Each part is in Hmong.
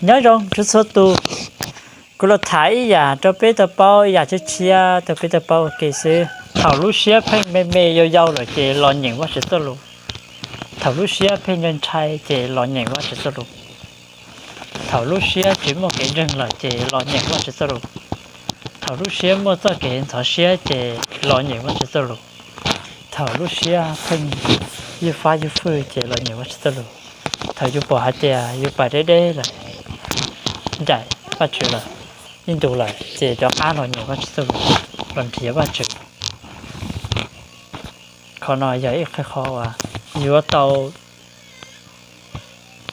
Nyob zoo txhua txhua tus, kuv los tham ib yam rau peb tau paub ib yam tshiab tshiab rau peb tau paub ua ke xwb. Thaum lub siab pheej me me yau yau lawm ces los nyeem Vajtswv txoj lus. Thaum lub siab pheej ntshai ntshai ces los nyeem Vajtswv txoj lus. Thaum lub siab tsis muaj kev ntseeg lawm ces los nyeem Vajtswv txoj lus. Thaum lub siab muaj txoj kev ntxhov siab ces los nyeem Vajtswv txoj lus. Thaum lub siab pheej ywj fab ywj fwj ces los nyeem Vajtswv txoj lus. Thaum yus pom hais tias yus pais deb deb lawm, ncaim Vajtswv lawm, ib ntus lawm ces rov qab los nyeem Vajtswv txoj lus, los nrhiav Vajtswv. Qhov no yog ib qho uas yuav tau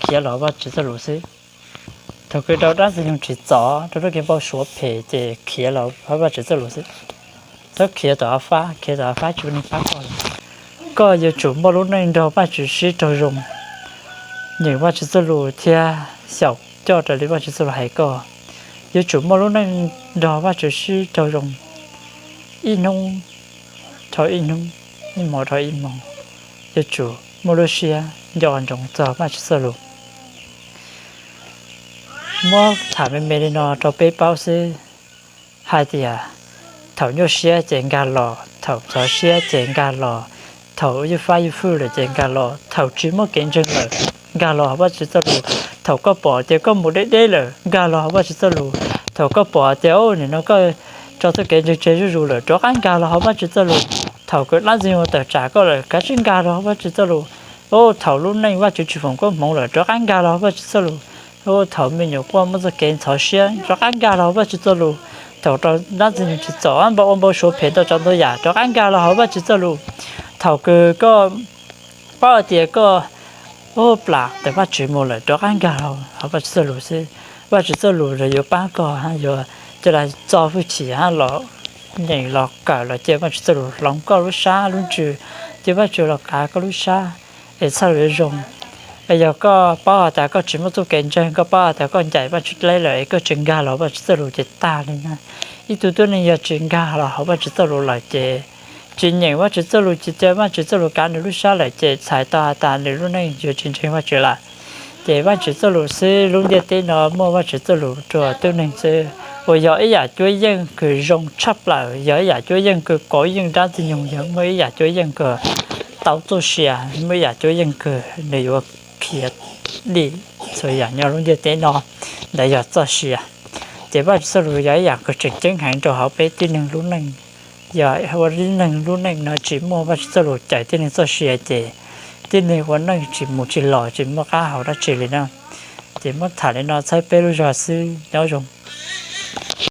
khiav los Vajtswv txoj lus xwb. Thaum kws rau dab ntxwg nyoog tsim txom rau lub kev npau suav phem ces khiav los Vajtswv txoj lus xwb. Txhob khiav tom av fab, khiav tom av fab tsis muaj neeg pab koj. Koj yuav tsum muaj lub neej nrog Vajtswv sib raug zoo, nyeem Vajtswv txoj lus thiab xyaum coj raws li Vajtswv txoj lus hais koj. Yuav tsum muaj lub neej nrog Vajtswv sib raug zoo ib hnub dhau ib hnub, ib hmo dhau ib hmo. Yuav tsum muaj lub siab nco ntsoov txog Vajtswv txoj lus. Muab tham me me li no rau peb paub xwb, hais tias thaum nyuaj siab ces nkag los, thaum ntxhov siab ces nkag los, thaum ywj fab ywj fwj lawm ces nkag los, thaum tsis muaj kev ntseeg lawm nkag los hauv Vajtswv txoj lus, thaum koj pom tias koj mus deb deb lawm nkag los hauv Vajtswv txoj lus, thaum koj pom tias nim no koj tso txoj kev ntseeg tseg zuj zus lawm rov qab nkag los hauv Vajtswv txoj lus, thaum kws dab ntxwg nyoog tawm tsam koj lawm kav tsij nkag los hauv Vajtswv txoj lus. Thaum lub neej Vajtswv tsis foom koob hmoov lawm rov qab nkag los hauv Vajtswv txoj lus. Thaum me nyuam quaj muaj txoj kev ntxhov siab rov qab nkag los hauv Vajtswv txoj lus. Thaum rau dab ntxwg nyoog tsim txom npau ua npau suav phem ntau tsav ntau yam rov qab nkag los hauv Vajtswv txoj lus. Thaum kws koj paub hais tias koj plam ntawm Vajtswv mus lawm rov qab nkag los hauv Vajtswv txoj lus xwb. Vajtswv txoj lus yuav pab koj, yuav coj los txo hwj chim los nyeem los kawm los cia Vajtswv txoj lus hloov koj lub sab lub ntsws, cia Vajtswv los kav koj lub sab es txhaj li zoo. Es yog koj paub has tas koj tsis muaj txoj kev ntseeg, koj paub has tas koj ncaim Vajtswv dleb lawm es koj tsis nkag los Vajtswv txoj lus ces tag li na. Ib tug tib neeg yog tsis nkag los hauv Vajtswv txoj lus lawm ces tsis nyeem Vajtswv txoj lus, tsis cia Vajtswv txoj lus kav nws lub sab lawm ces txhais tau has tas nws lub neej yuav tsis ntseeg Vajtswv lawm. Ces Vajtswv txoj lus xwb lub ntiaj teb no muaj Vajtswv txoj lus rau tib neeg xwb, uas yog ib yam cuab yeej kws zoo tshaj plaws, yog ib yam cuab yeej kws kauv yeej dab ntxwg nyoog, yog muaj ib yam cuab yeej kws tau txoj sia, muaj ib yam cuab yeej kws nws yuav khiav dim txhua yam nyob lub ntiaj teb no, ntawd yog txoj sia. Ces Vajtswv txoj lus yog ib yam kws tseem ceeb heev rau hauv peb tib neeg lub neej. Yog ua tib neeg lub neej no tsis muaj Vajtswv txoj lus cawm tib neeg txoj sia ces tib neeg ua neej tsis mus tsis los, tsis muaj qab hau dab tsi li na. Ces muab tham li no txhawb peb lub zog xwb, nyob zoo.